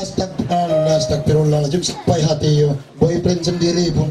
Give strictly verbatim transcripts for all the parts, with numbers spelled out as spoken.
Astagfirullah, astagfirullah. Jum, sampay hati niyu. Boyfriend sendiri pun.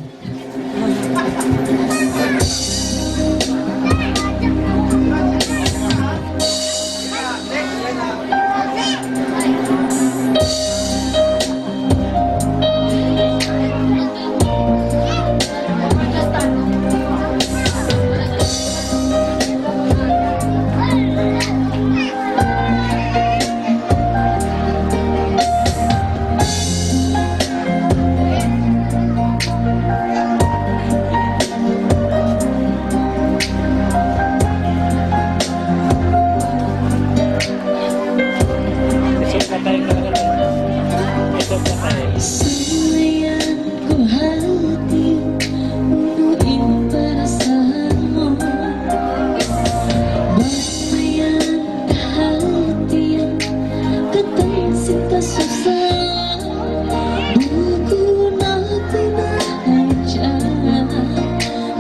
Samayan ku hati, unu in parasahan mu. Bat mayan kahatihan, katan sin kasusahan. Bukun aku na hadja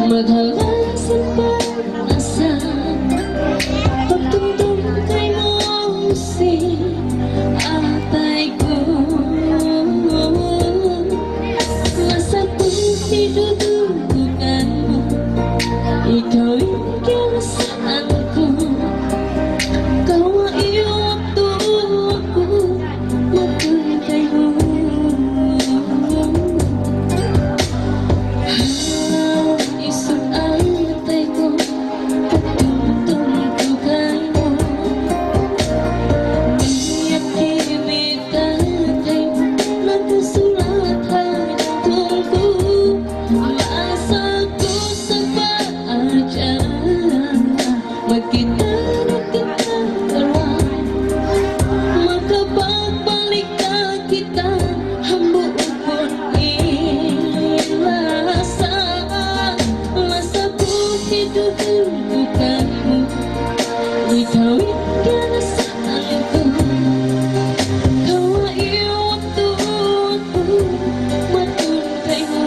maghalal sin pag-asa. Pagtumtum kaymu sin atay ku. Masa ku hidudukan mu, ikaw in kiyarasaan ku. Kawa' in waktu ku, matun kaymu. Isug atay ku, pagtumtum ku kaymu. Niyat kimita kaymu, nagsulat ha jantung ku. Masa ku sabar hadja. Magkita na kita karuwa, makapagbalik na kita hambuuk in lasa. Masa ku hidup bukan mu, ikaw in kiyarasaan ku. Kawa' in waktu ku, matun kaymu.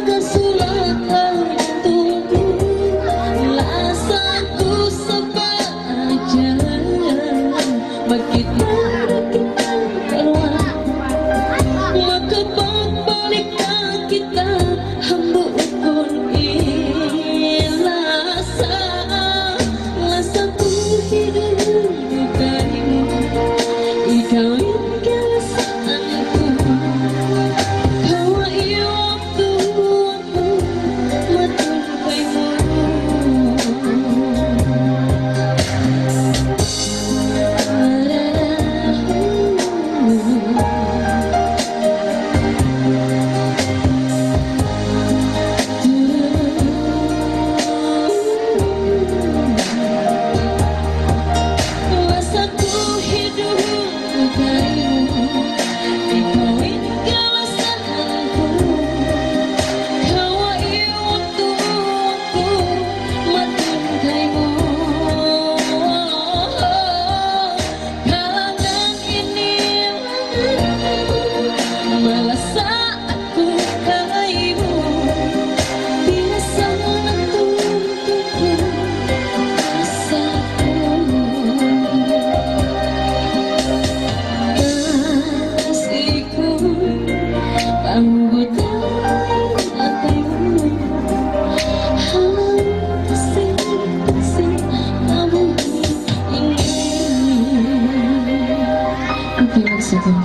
Nagsulat ha jantung ku, lasa ku sabar hadja. Magkita na kita karuwa, makapagbalik na kita hambuuk in lasa. Masa ku hidup kaymu, ikaw in kiyarasaan ku. Kawa' in waktu ku, matun kaymu. Masa ku hidup kaymu, ikaw in kiyarasaan ku. Kawa' in waktu ku, matun kaymu. Kalangan ini malasa aku kaymu. Biya' sa na tuntun ku, asa ku. Kasi ku, panggutan atay mu. Halang kasi, kasi, kamu ini. Okay, next song.